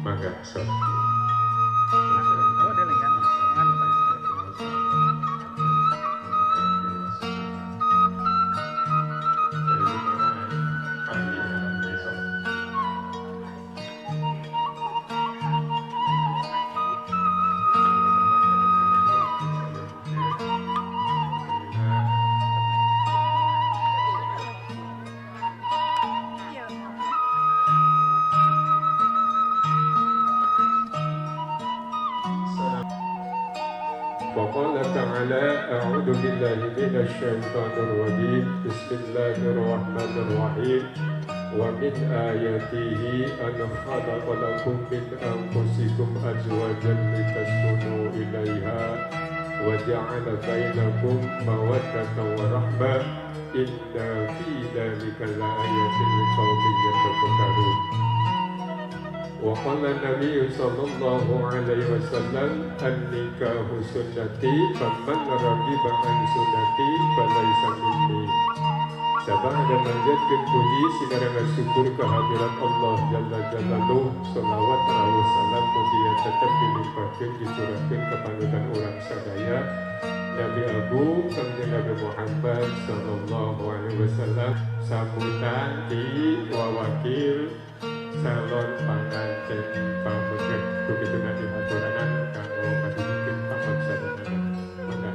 Mangga sok. Oh, delingan. Mangan, Pak. وقال تعالى أعوذ بالله من الشيطان الرجيم بسم الله الرحمن الرحيم ومن آياته أن خلق لكم من أنفسكم أزواجا لتسكنوا إليها وجعل بينكم مودة ورحمة إن في ذلك لآيات لقوم يتفكرون. وقال النبي صلى الله عليه وسلم النكاح سنتي فمن رغب عن سنتي فليس مني. Sabada manjatkeun puji sinareng syukur kehadirat Allah Jalla Jalaluh, selawat rawuh salam mugia tetep dilimpahkeun dicurahkeun ka panutan urang sadaya Nabi Agung Kangjeng Nabi Muhammad sallallahu alaihi wasallam. Sambutan di wawakil calon panganten pameget begitu nanti haturanan kanggo ngadugikeun pamaksadanana. Mangga.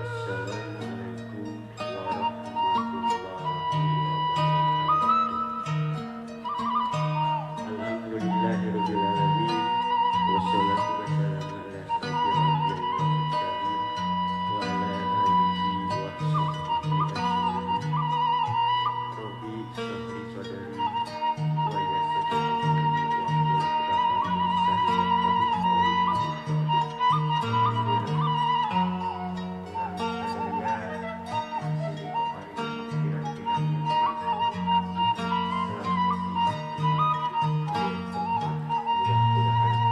Assalamualaikum warahmatullahi wabarakatuh. Alhamdulillahirabbil alamin wassalatu wassalamu ala asyrafil anbiya'i wal mursalin wa ala alihi wa sahbihi ajmain. Rabbi shrah li sadri wa yassir li amri wahlul 'uqdatam min lisani yafqahu qawli. Alhamdulillah urang sadaya masih dipaparin pirang-pirang nikmat Islam khotimah di tempat mudah-mudahan keberkahan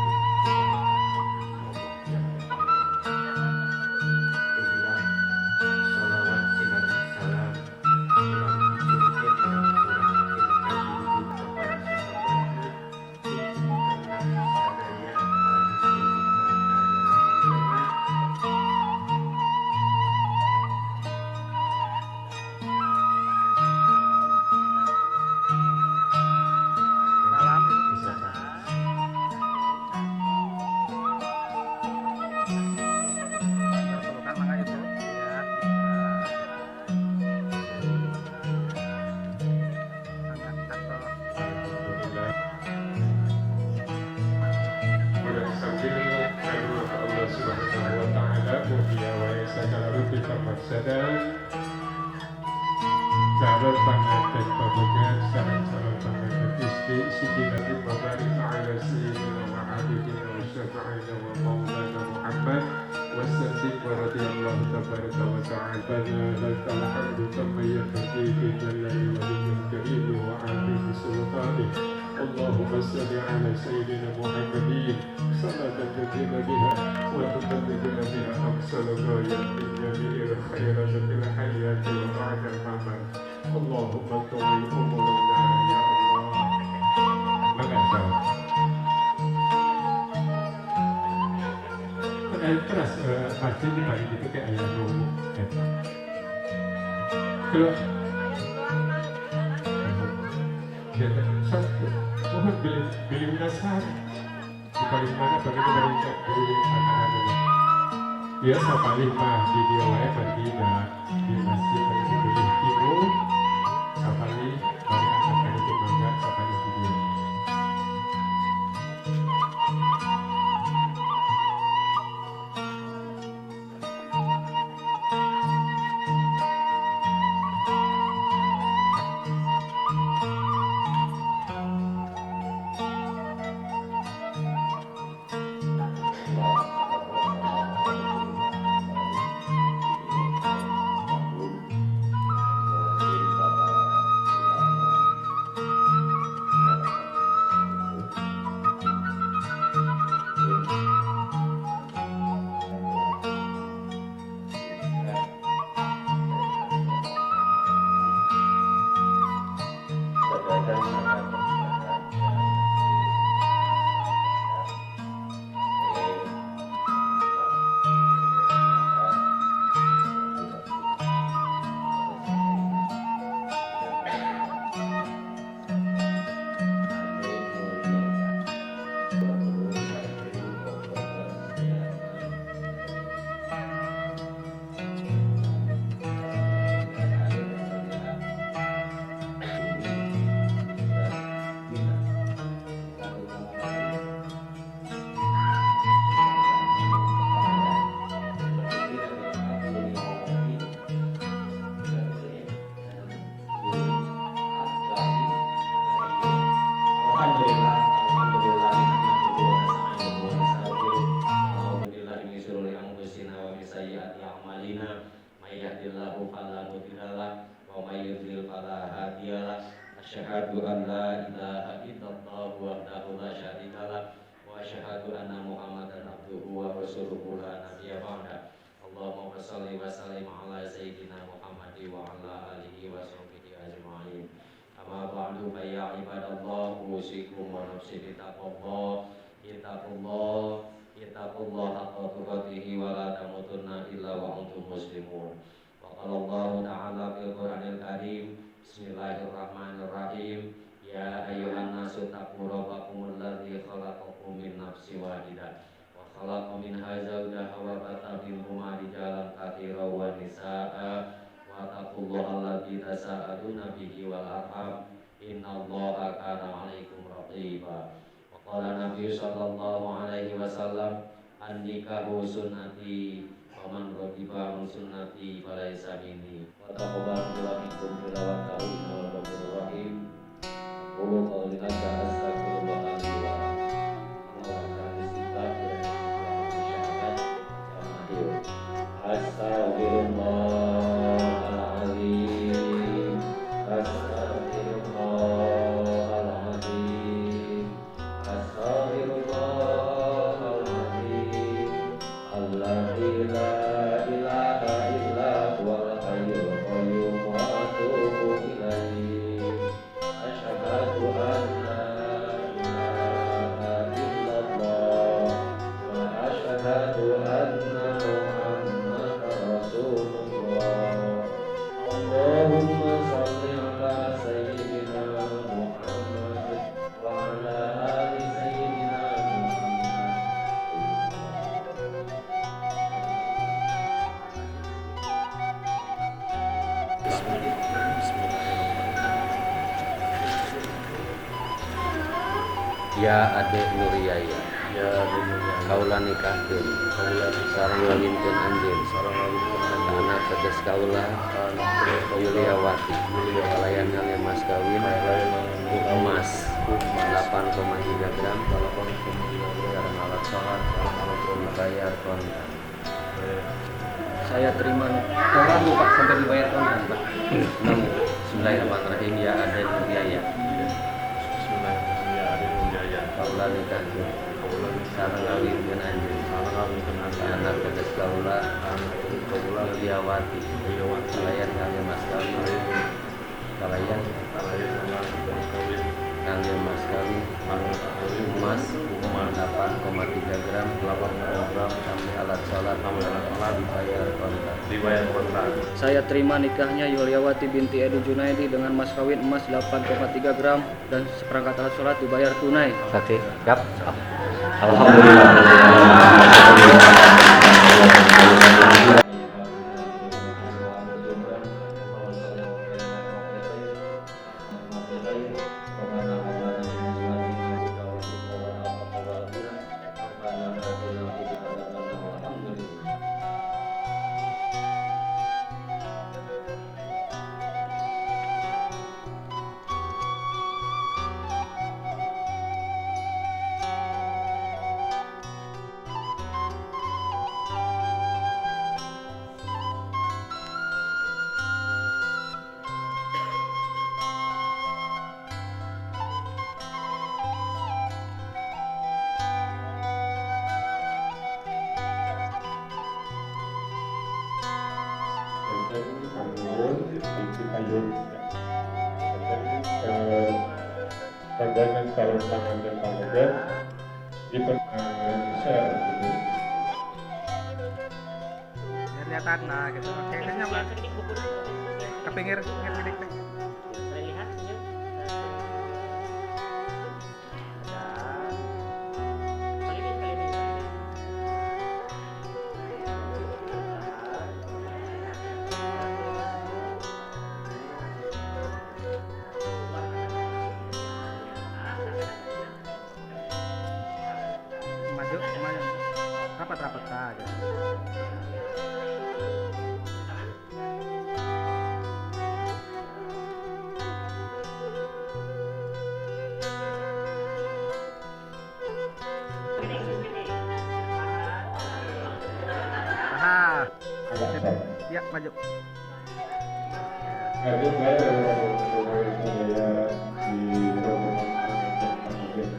Allah Jalla Jalaluhu. Kehilang sholawat sinareng salam urang icurkeun urang curahkeun ka junjung ka para sahabatna pikeun sadaya anu sing ka. Salam, Ibu. Bisa. Berpelukan mangga, Ibu. Ya. Mangga atos. Alhamdulillah. Urang sambil ngadoa ka Allah Subhanahu wa taala mugia wae sagala rupi pamaksadan calon panganten pameget sareng calon panganten istri sayyidina wa barik ala sayyidina wa habibina wa syafi'ina wa maulana Muhammad wa sallim wa radiyallahu tabaraka wa ta'ala bana lakal hamdu kama yanbaghi li jalali wajhil karim wa 'azimi sultanih. اللهم صل على سيدنا محمد صلاة تجينا بها وتبلغنا بها أقصى الغايات من جميع الخيرات في الحياة وبعد الممات. اللهم طول أمورنا يا الله. Mangga jawab. Terus masjid di pagi itu kayak aya nu eta. Kalau ya, sok mohon beli beli nasar di paling mana bagaimana dari dari makanan ini biasa paling mah di dia wae pergi da di masjid bari dibeli timur sapali bari angkat ka ditu mangga sapali di dieu. Asyhadu an la ilaha illallah wahdahu la syarikalah wa asyhadu anna Muhammadan abduhu wa rasuluhu la nabiyya ba'da. Allahumma shalli wa sallim ala sayyidina Muhammad wa ala alihi wa sahbihi ajma'in. Amma ba'du, fa ya ibadallah, usikum wa nafsi bittaqwallah. Ittaqullah, ittaqullah haqqa tuqatih wa la tamutunna illa wa antum muslimun. Wa qala Allahu ta'ala fil Qur'anil Karim, bismillahirrahmanirrahim. Ya ayyuhan nasu taqu rabbakumul ladzi khalaqakum min nafsin wahidah wa khalaqa minha zawjaha wa batha minhuma rijalan katsiran wa nisaa wa taqullaha alladzi tasaaluna bihi wal arham innallaha kana 'alaikum raqiba. Wa qala Nabi sallallahu alaihi wasallam, an-nikahu sunnati wa man raghiba an sunnati falaisa minni. Wa taqabbalallahu minkum tilawatahu innahu ghafurur rahim. Aqulu qawli hadza astaghfirullah li wa lakum. Astaghfirullahaladzim, astaghfirullahaladzim, astaghfirullahaladzim, alladzi la ilaha illa huwal hayyul qayyum wa atubu ilaihi. Asyhadu an la ilaha illallah wa asyhadu anna Muhammadar Rasulullah. Allahumma shalli ala sayyidina Muhammad wa ala ali sayyidina Muhammad. Ya Ade Nuryaya, Ya dunia kaula nikahkeun kaula sareng ngawinkeun anjeun sareng ngawinkeun anjeun anak teges kaula anak teges kaula Yuliawati Yuliawati kalayan ngangge mas kawin kalayan ngangge emas emas 8,3 gram 8,3 gram sareng alat sholat sareng alat sholat dibayar kontan. Saya terima tolong Bu, Pak, sampai dibayar kontan, Pak. Nemu. Bismillahirrahmanirrahim. Ya Ade Nuryaya, Bismillahirrahmanirrahim. Ya Ade Nuryaya, kaula nikahkeun kaula nikahkeun sareng ngawinkeun anjeun sareng ngawinkeun anjeun anak teges kaula anak teges kaula Yuliawati Yuliawati kalayan ngangge mas kawin kalayan kalayan ngangge mas kawin ngangge mas kawin emas emas emas 8,3 gram 8,3 gram sampai alat sholat sampai alat sholat dibayar kontan. dibayar kontan. Saya terima nikahnya Yuliawati binti Edi Junaidi dengan mas kawin emas 8,3 gram dan seperangkat alat sholat dibayar tunai. Saksi, siap. Alhamdulillah. Benteng Pangun di Cipayung. Benteng rombongan calon pengantin Palogan itu share gitu. Biar kelihatan nah gitu. Oke, kayaknya Pak. Ke pinggir, pinggir sedikit deh. Lihat senyum. Kali ini. Maju, maju. Rapat-rapat aja. Aha. Agak short. Ya, maju. Jadi saya Warga sadaya di rombongan pengantin Pagegen.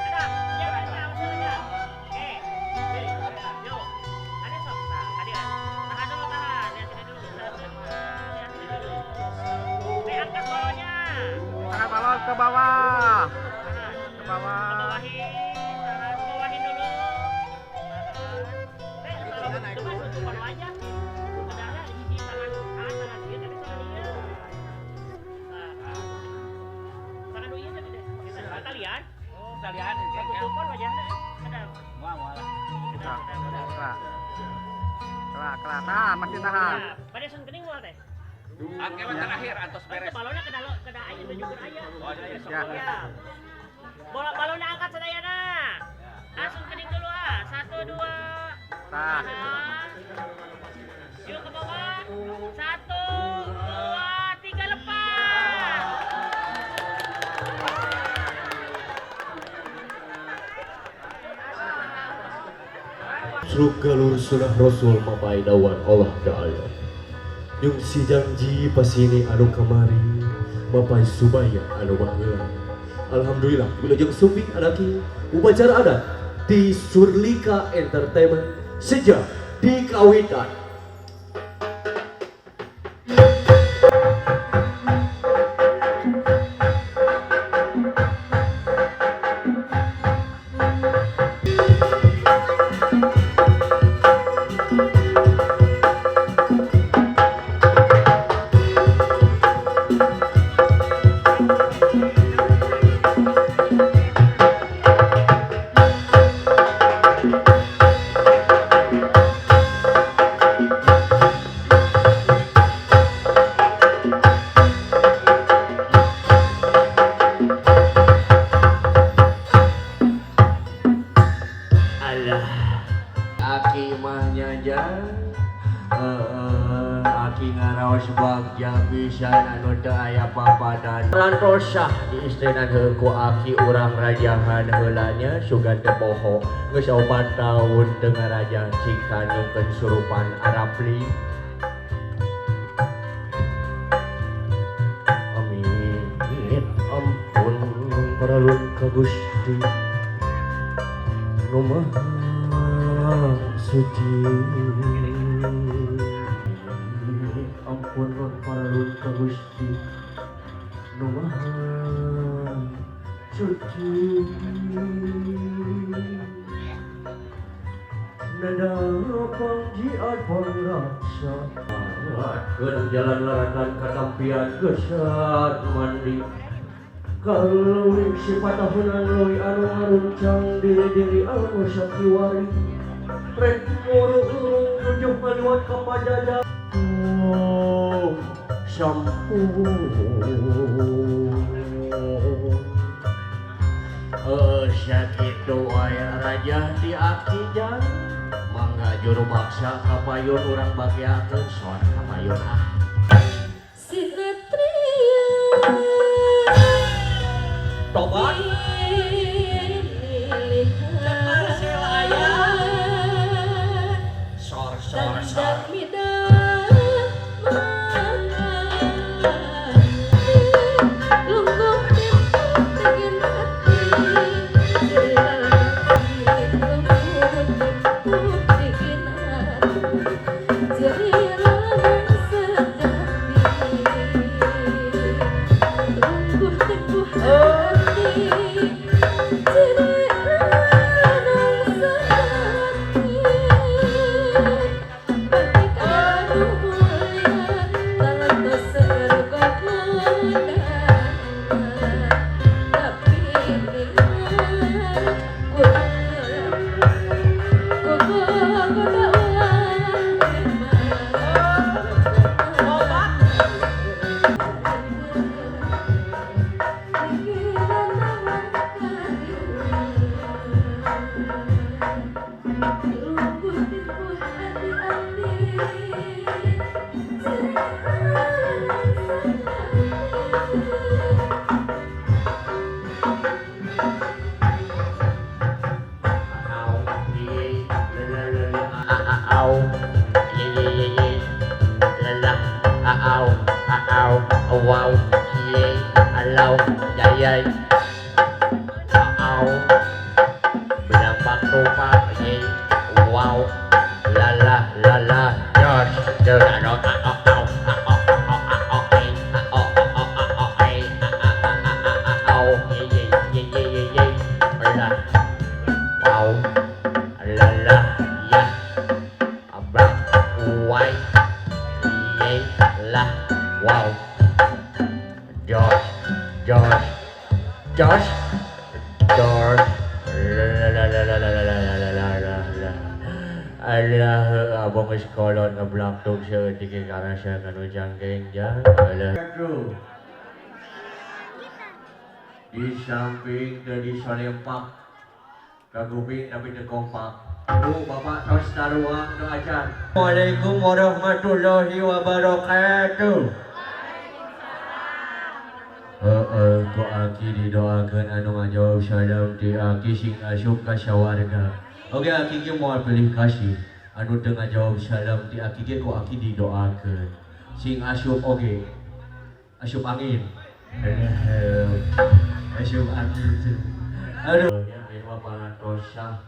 Ada, ya, ada, ada. Oke. Yuk. Ada sok. Nah, tadi kan. Tahan dulu, tahan. Lihat sini dulu. Lihat sini dulu. Nih, angkat balonnya. Angkat balon ke bawah. Tahan. Ke bawah. Ke bawahin, tahan, ke bawahin dulu. Tahan. Eh, kalau itu mah tutupan aja. Kadangnya hiji tangan, tangan tangan ieu tapi tangan ieu. Nah, tangan ieu tadi deh. Kalian? Oh, kalian. Tutupan wajahna kadang. Moal moal. Kadang, kadang, kadang. Kelak. Kelak, kelak. Tahan, masih tahan. Nah, pada sun kening moal teh. Oke, mah terakhir antos beres. Balonnya kena lo, kena aya tunjukkeun aya. Oh, iya, sok. Ya. Ya. Bola balonnya angkat sadayana. Langsung kening dulu ah. 1 2. Tah. Tahan. Yuk ke bawah. 1 2 3 lepas. Sruk galur sunah Rasul mapai dawan Allah Ta'ala. Yung si janji pasini anu kamari mapai subaya anu baheula. Alhamdulillah wilujeng sumping anaki upacara adat di Surlika Entertainment sejak di kawitan. Alah, aki mah nyajang, aki ngaraos bagja pisan anu teu aya papadan. Rantosah diistrinan heuh ku aki urang rajahan heula nya sugan teu poho. Geus 4 tahun teu ngarajah cikan nyungkeun surupan Arapli. Amin. Ampun paralun ka Gusti nu Maha Suci. Ampun paralun ka Gusti nu Maha Suci. Nada pangjian pangraksa keun jalan larakan katampian gesat mandi. Kaleuwih sipatahunan leuwih anu ngaruncang diri-diri anu sakiwari. Rek murung nujuh ngaliwat ka pajajaran. Oh, sampun. Sakitu aya raja di aki jang. Mangga juru baksa kapayun urang bagiakeun sor kapayun ah. Tobat. Sor sor sor. Wow, ye, alau, yai, au, benang rupa, ye, wow, la la la la, jos, jos, ano, a, o, au, a, o, o, a, o, e, a, o, o, a, o, e, a, a, a, a, a, au, ye, ye, ye, ye, ye, ye, la, wow, la la, ya, abra, y, ye, la, wow. George, George, George, George, la la la la la la la la la la la. Alah, abang sekolah nga black dog siya, di kara siya kanu jangkeng jang. Alah. Di samping dari salempak, kaguping tapi kompak. Bu, bapak tos taruang do acan. Assalamualaikum warahmatullahi wabarakatuh. Heeh, ku aki didoakeun anu ngajawab salam ti aki sing asup ka sawarga. Oke, aki ge moal pilih kasih. Anu teu ngajawab salam ti aki ge ku aki didoakeun. Sing asup oge. Asup angin. Asup angin. Aduh, ya ieu mah parantosa.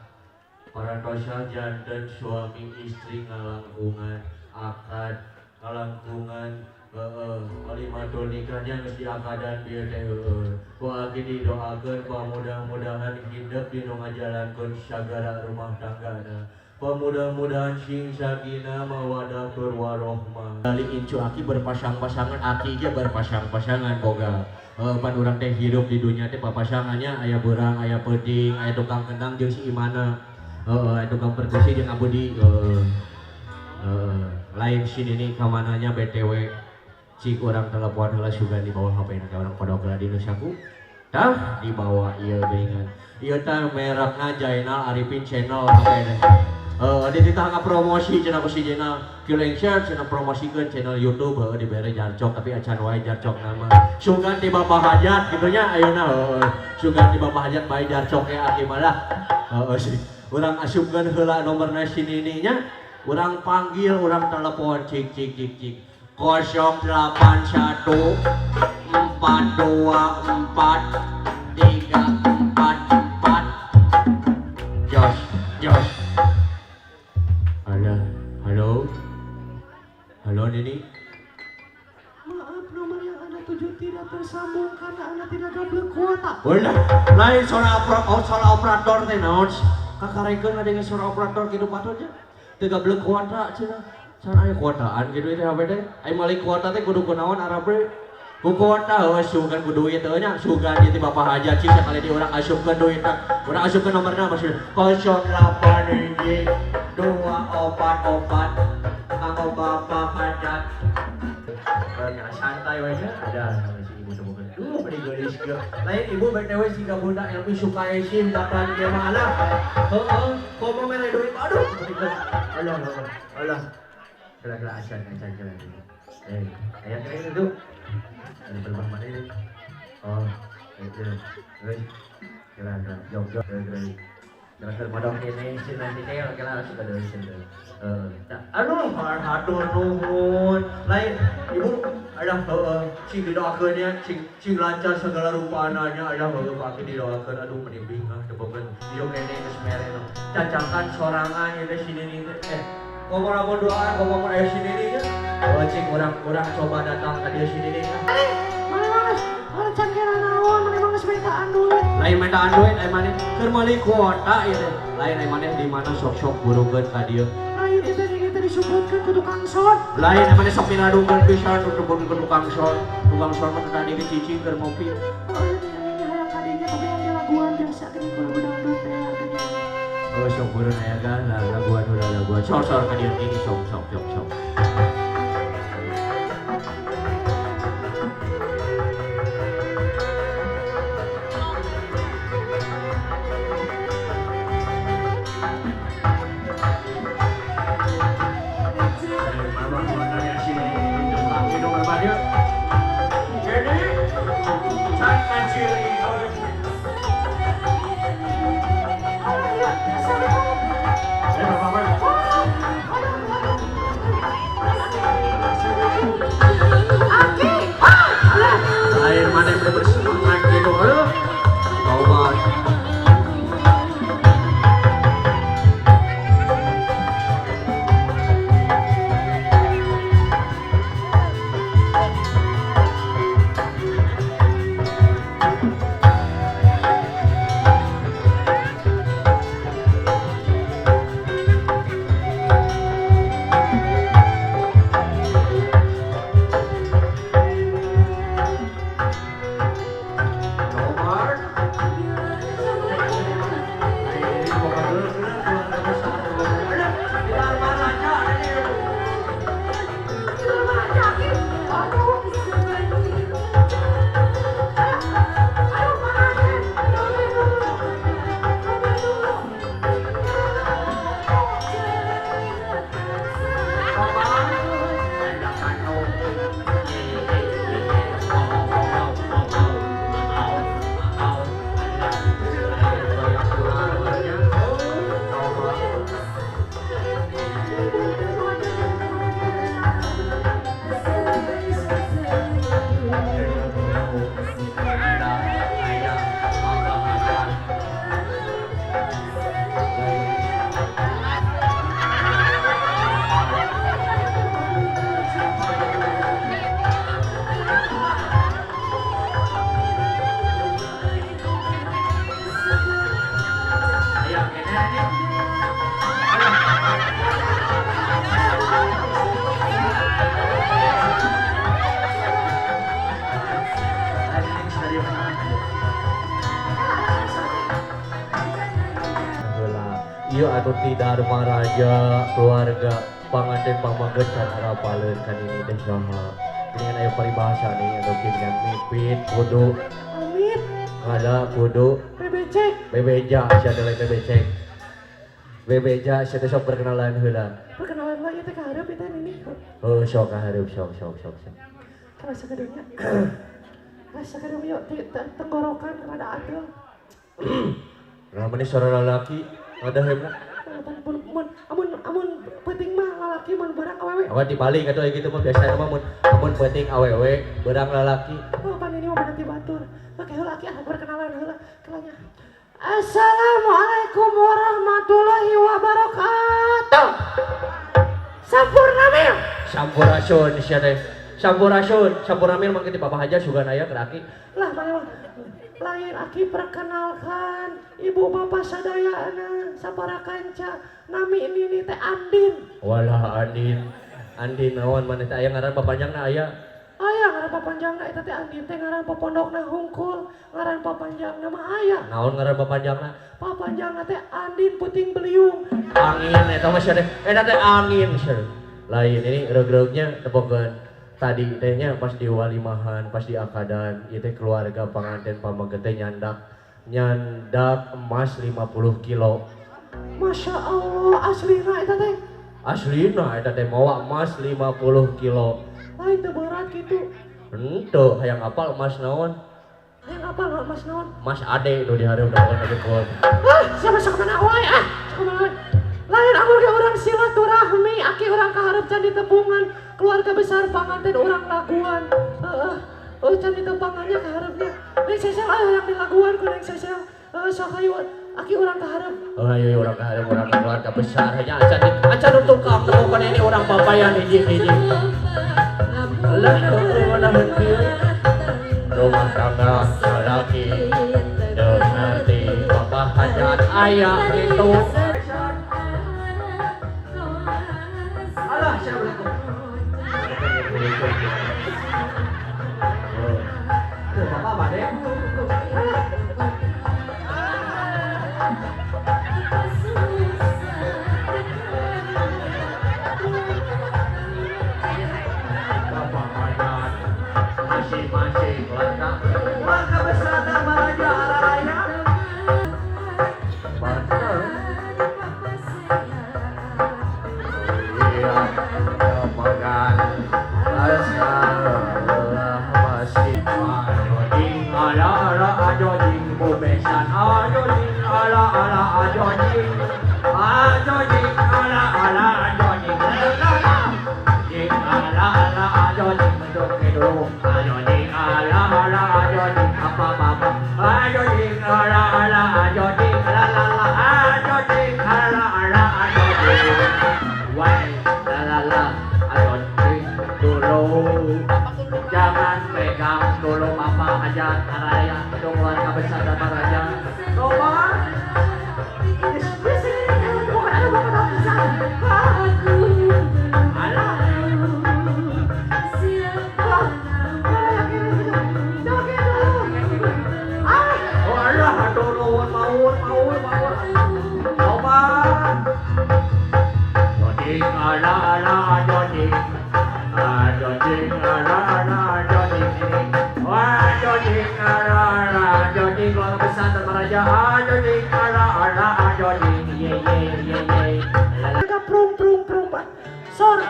Parantosa janten suami istri ngalangkungan akad ngalangkungan heeh, kalimatul nikahnya geus diakadan bieu teh heueuh. Ku aki didoakeun mudah-mudahan hidep dinu ngajalankeun sagala rumah tanggana. Mudah-mudahan sing sakinah mawadah tur warohmah. Kali incu aki berpasang-pasangan, aki ge berpasang-pasangan boga. Heuh, pan urang teh hidup di dunia teh papasangannya aya beurang, aya peuting, aya tukang kendang jeung si Imana. Heeh, aya tukang perkusi jeung Abudi. Heeh. Heeh, lain si Nini kamananya BTW. Cik orang telepon heula sugan di bawah HP na orang kodok heula di nu saku. Tah dibawa ieu geuningan. Ieu tah merekna Jainal Arifin Channel HP teh. Heuh, di ditah promosi cenah ku si Jainal. Kilengser cenah promosikeun channel YouTube heueuh dibere jarcok tapi acan wae jarcok nama. Sugan ti Bapak Hajat kitu nya ayeuna heueuh. Sugan ti Bapak Hajat bae jarcok ge aki mah lah. Heueuh sih. Urang asupkeun heula nomorna si Nini nya. Urang panggil, urang telepon cik cik cik cik. 081 424 344. Jos, jos. Halo, halo. Halo Nini. Maaf, nomor yang Anda tuju tidak tersambung karena Anda tidak gablek kuota. Ulah, lain suara oh, suara operator teh naon? Kakarekeun ada suara operator kitu patut nya. Teu gablek kuota cenah. Can aya kuotaan kitu teh HP teh. Aya meuli kuota teh kudu kunaon Arab we? Ku kuota heuh sugan ku duit heuh nya. Sugan ieu teh Bapak Hajat cing sakali di urang asupkeun duitna. Urang asupkeun nomorna maksudna 08 hiji 2 4 4 kanggo Bapak Hajat. Nya santai we nya. Ada si ibu temukan. Duh, beri geulis ge. Lain ibu BTW siga bunda Elvi Sukaesin bakalan ieu mah alah. Heeh, komo mere duit aduh. Alah, alah, alah. Kela-kela acan, acan, kela. Eh, aya kira itu. Ada berbah mana ini? Oh, itu. Terus, kela, kela, jog, jog, kela, kela. Kela, kela, modok ini, si nanti kela, kela, suka dari sini. Aduh, hatur nuhun. Lain, ibu, alah, heeh, cing didoakeun nya, cing, cing lancar segala rupananya, alah, heeh, pake didoakeun, aduh, meni bingah, tebokeun. Ieu kene geus mere no. Cacakan sorangan ieu teh si Nini teh. Ngomong lamun doaan, ngomong aya si Nini nya. Oh, cing urang coba datang ka dieu si Nini nya. Mana mah mana can kira naon, mana mah geus mintaan duit. Lain mintaan duit, ai maneh keur meuli kuota ieu teh. Lain ai maneh di mana sok-sok burukeun ka dieu. Lain itu ini teh disebutkeun ku tukang son. Lain ai maneh sok minadungkeun pisan disebutkeun ku tukang son. Tukang son mah tadi ge cicing keur ngopi. Oh, ini hayang kadinya tapi yang dilaguan biasa geuning ku lagu dangdut teh geuning. Oh, sok buruan aya kan lah laguan ulah laguan. Sok sok ka dieu ini sok sok sok sok. Ieu anu ti Dharma Raja keluarga panganten pamaget can arapaleun kan ini teh saha. Geuningan aya paribahasa nih anu kieu mipit kudu amit ngada kudu bebecek bebeja sia teh lain bebecek. Bebeja sia teh sok perkenalan heula. Perkenalan lah ieu teh ka hareup ieu teh ini. Oh sok ka hareup sok sok sok sok. Rasa kadunya. Rasa kadunya tenggorokan rada adil. Nah, mana suara lalaki ada hemna. Amun amun penting mah lalaki mun beurang awewe. Awan dibalik atuh aya kitu mah biasa mah mun amun penting awewe beurang lalaki. Oh, pan ini mah berarti batur. Oke, heula aki ah perkenalan heula. Kelanya. Assalamualaikum warahmatullahi wabarakatuh. Sampurna mil. Sampurasun sia teh. Sampurasun, sampurna mil mangke di Bapak Haja sugan aya keur aki. Lah mana mah lain aki perkenalkan ibu bapak sadayana sapara kanca nami ini teh Andin. Walah Andin. Andin naon maneh teh aya ngaran papanjangna aya. Aya ngaran papanjangna eta teh Andin teh ngaran papondokna hungkul, ngaran papanjangna mah aya. Naon ngaran papanjangna? Papanjangna teh Andin Puting Beliung. Angin eta mah sia teh. Eta teh angin sia. Lain ini reug-reugnya tebokeun tadi tehnya pas di walimahan, pas di akadan, ieu teh keluarga panganten pameget teh nyandak nyandak emas 50 kilo. Masya Allah, aslina eta teh. Aslina eta teh mawa emas 50 kilo. Lain teu berat kitu. Henteu, hayang apal emas naon? Hayang apal emas naon? Emas ade nu dihareup naon aja. Ah, siapa sok mana wae ah, sok mana wae. Lain amun ge urang silaturahmi, aki urang kaharep can ditepungan, keluarga besar panganten urang laguan. Heeh. Oh can ditepangannya kaharepnya. Neng Sesel ah yang dilaguan ku Neng Sesel. Heeh sok hayu aki urang kaharep. Oh hayu urang kaharep urang keluarga besar hanya acan acan tukang temukan ini urang papayan hiji-hiji. Lah lah rumah tangga salaki dengerti bapak hajat aya gitu. Alah, assalamualaikum. Bapak bade. Bapak hajat masih-masih keluarga keluarga besar Dharma Raja Araraya. Jangan pegang dulu Bapak Hajat Araya keluarga besar Dharma Raja. Coba. Alah. Oh alah, aduh nuhun maur maur maur. Coba. Joding ala ala joding. Joding ala ala joding ini. Wah joding ala ala joding keluarga besar Dharma Raja. Joding ala ala joding ye ye ye ye. Agak prung prung prung pak. Sor.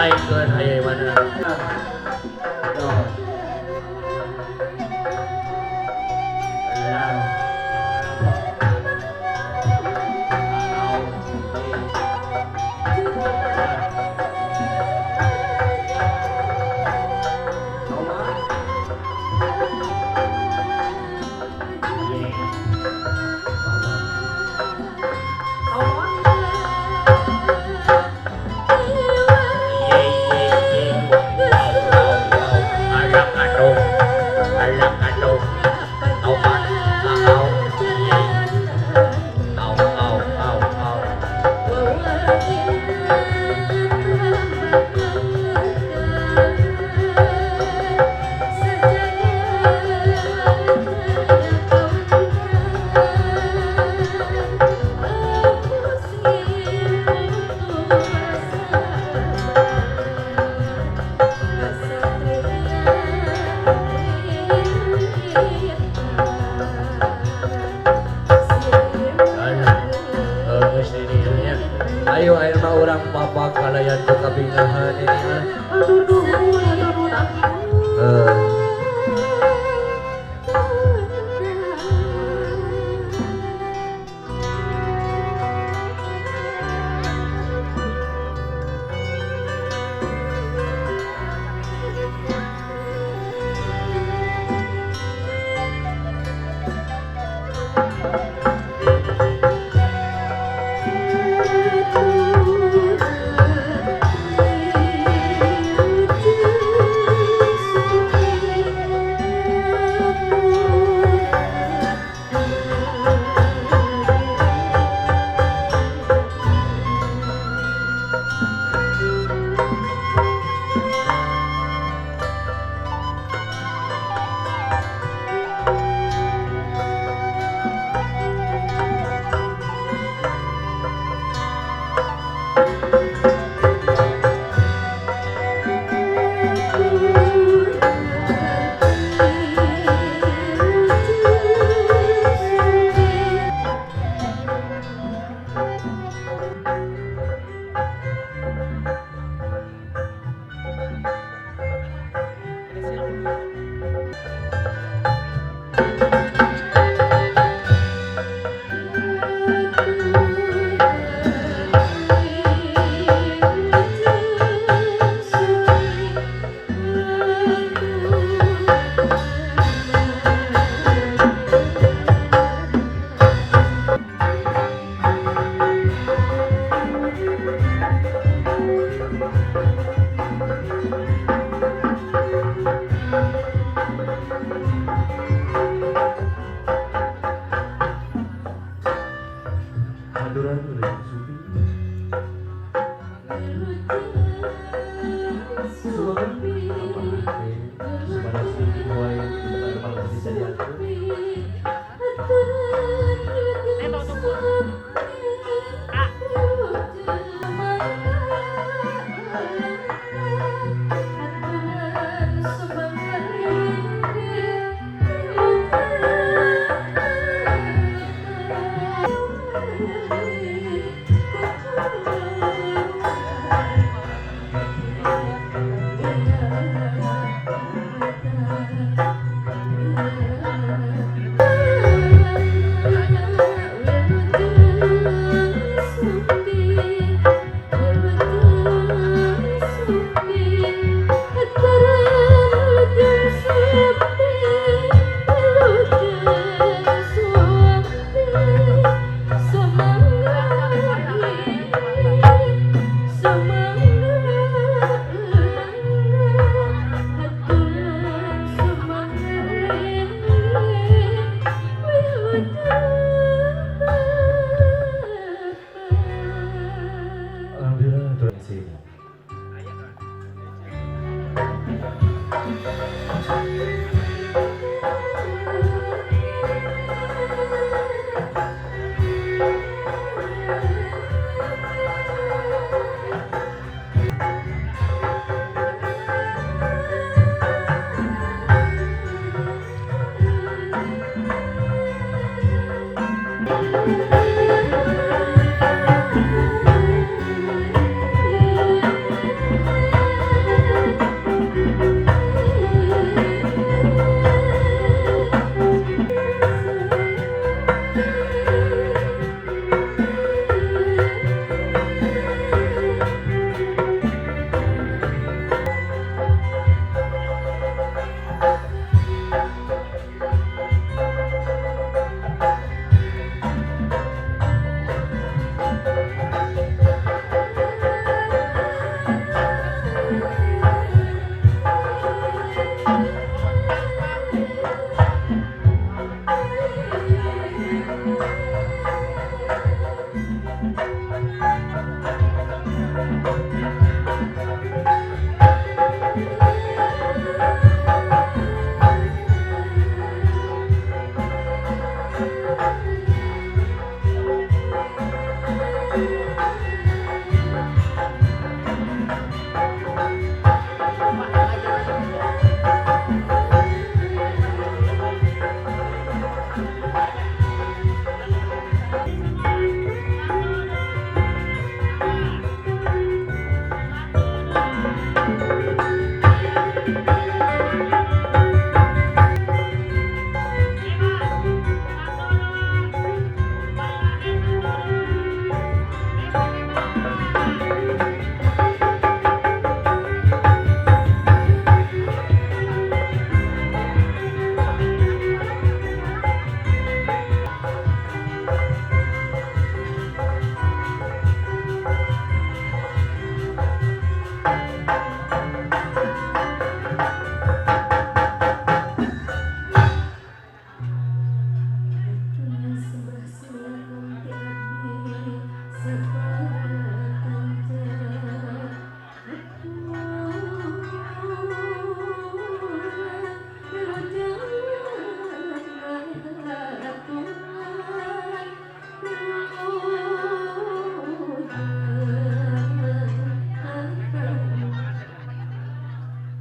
Naikkeun aya mana. Ayo ayo mah urang bapak kalayan ku kabingahan ini mah. Atur nuhun, atur nuhun aki.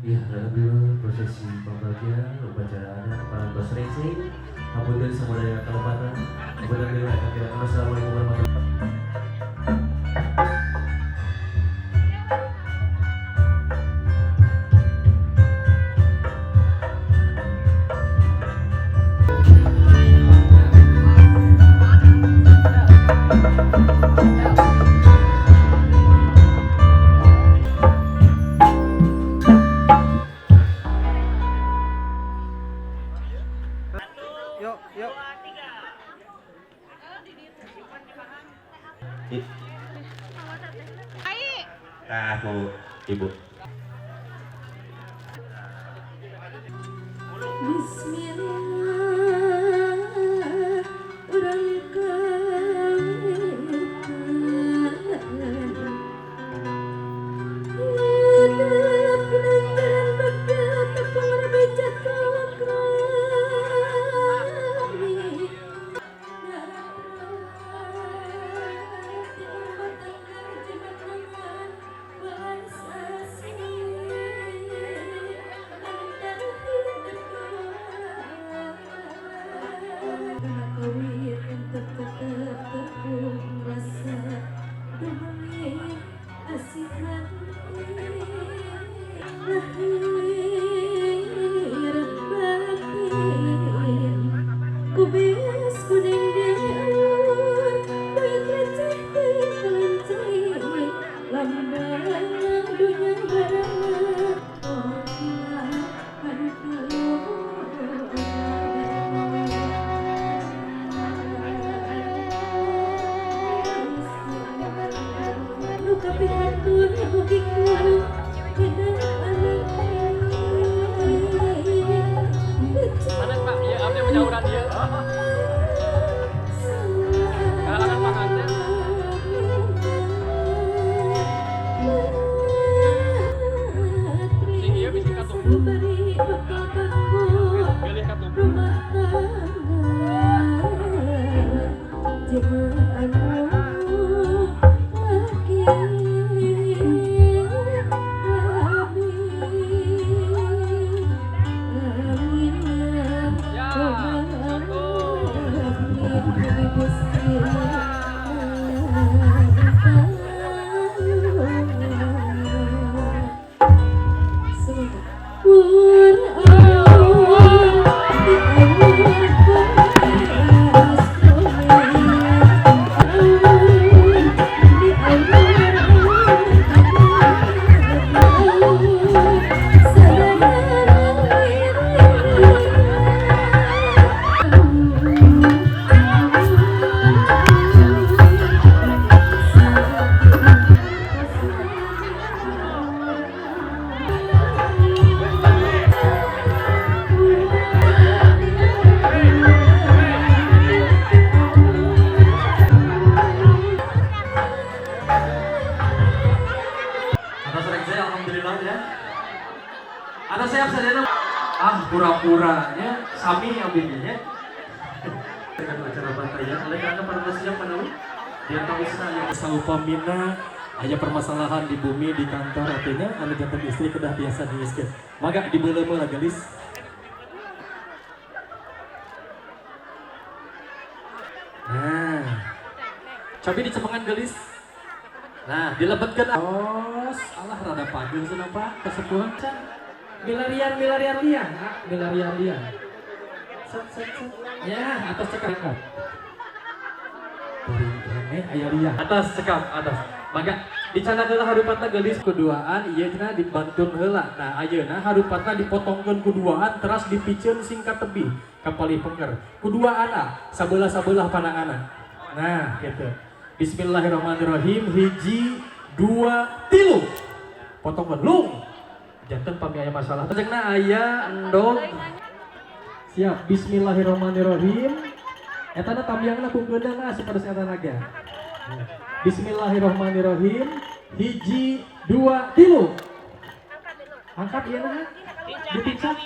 Ya, alhamdulillah prosesi pembagian upacara adat parantos rengse. Hapunten samudaya kalepatan. Hapunten bilih akhir. Assalamualaikum warahmatullahi wabarakatuh. Yuk, yuk. Nah, Bu, Ibu. Bismillah urang kawitan hidup pinantaran bagja tepung rebeja kami Kubis kuning diawur, duit receh kelinci, lambang dunia barang. Oh nu kapihatur hobiku kana anak. Mana Pak? Iya, abdi menyauran ieu. Kalangan panganten. Sing ieu bisi katumbu. Pilih katumbu. Rumah tangga jemaah anu laki amin Ya, Atas rengse alhamdulillah ya. Ada siap sadayana. Ah, pura-puranya sami abdinya. Dengan acara bantaian oleh karena pada siap manawi dia tahu saya Saupamina aya permasalahan di bumi di kantor artinya anu janten istri kedah biasa diiskeun. Mangga dibeuleum heula gelis. Nah, cobi dicepengan gelis. Nah, dilebetkeun. Tos, alah rada pageung cenah Pak, kesepuhan can. Milarian milarian lian, ah, milarian lian. Set set set. Ya, atas cekap. Aya lian. Atas cekap, atas. Mangga dicandak heula harupatna geulis kuduaan ieu cenah dibantun heula. Nah ayeuna harupatna dipotongkeun kuduaan teras dipiceun singkat tebih ka palih pengker. Kuduaan ah sabelah-sabelah pananganna. Nah gitu. Bismillahirrahmanirrahim 1 2 3 potongkeun lung. Janten pami aya masalah. Lajengna aya endog. Siap bismillahirrahmanirrahim. Etana tambiangna ku geunang ah supados eta naga. Bismillahirrahmanirrahim 1 2 3 angkat iya nah dipincak.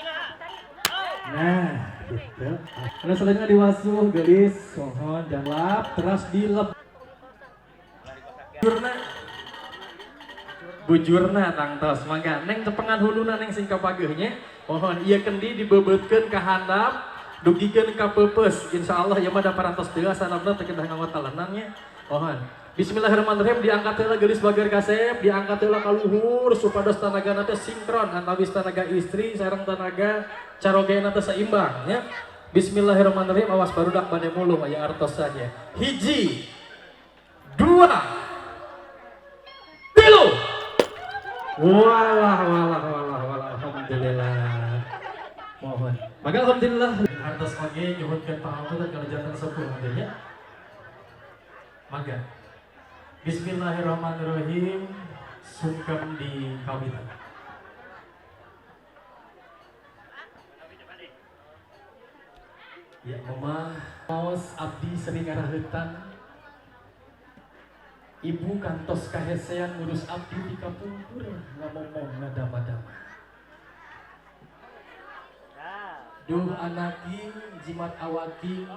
Nah gitu. Anu selanjutnya diwasuh geulis mohon jangan teras dilep bujurna bujurna tangtos mangga neng cepengan huluna neng sing kapageuh nya mohon ieu kendi dibebeutkeun ka handap dugikeun ka peupeus insyaallah ieu mah da parantos deui sanabna teu kedah nganggo talenan nya mohon. Bismillahirrahmanirrahim diangkat heula geulis bager kasep diangkat heula ka luhur supados tanagana teh sinkron antawis tanaga istri sareng tanaga carogena teh seimbang nya. Bismillahirrahmanirrahim awas barudak bade mulung aya artosan nya. 1 2 3 walah walah walah walah alhamdulillah. Mohon. Maka alhamdulillah artos oge nyuhunkeun pangapunten kana janten sepuh nya. Mangga. Bismillahirrahmanirrahim sungkem di kawitan. Ya mama maos abdi sering ngarahetan ibu kantos kahesean ngurus abdi di kapungkur ngamomong ngadama-dama. Duh anaking jimat awaking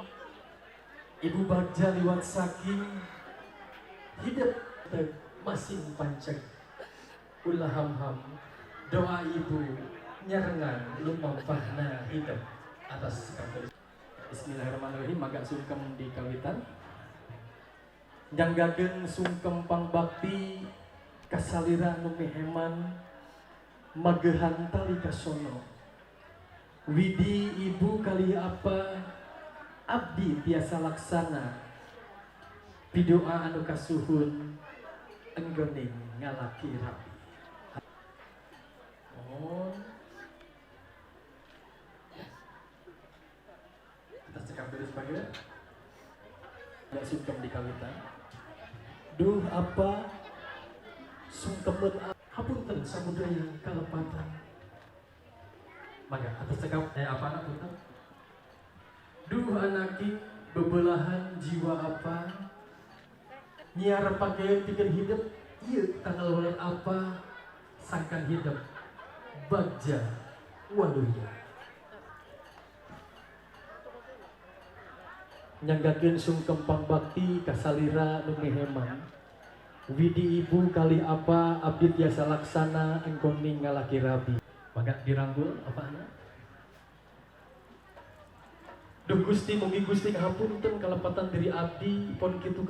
ibu bagja liwat saking hidup masing pancek ulah ham-ham doa ibu nyarengan lumampahna hidup atas kabel. Bismillahirrahmanirrahim agak sungkem di kawitan nyanggakeun sungkem pangbakti kasalira nu miheman magehan tali kasono widi ibu kali apa abdi tiasa laksana pidoa anu kasuhun enggoning ngalaki rapi. Oh. Kita cekap dulu sebagai nggak sungkem di kawitan. Duh apa sungkemeun hapunten samudaya kalepatan. Mangga atas cekap apa anak punten? Duh anaki bebelahan jiwa apa nyiar pakaian pikir hidup ieu tanggal bulan apa sangkan hidup bagja waluya nyanggakeun sungkem pangbakti kasalira nu miheman widi ibu kali apa abdi tiasa laksana engkoning ngalaki rabi. Mangga diranggul apa anak. Duh Gusti mugi Gusti ngapunten kalepatan diri abdi pon kitu.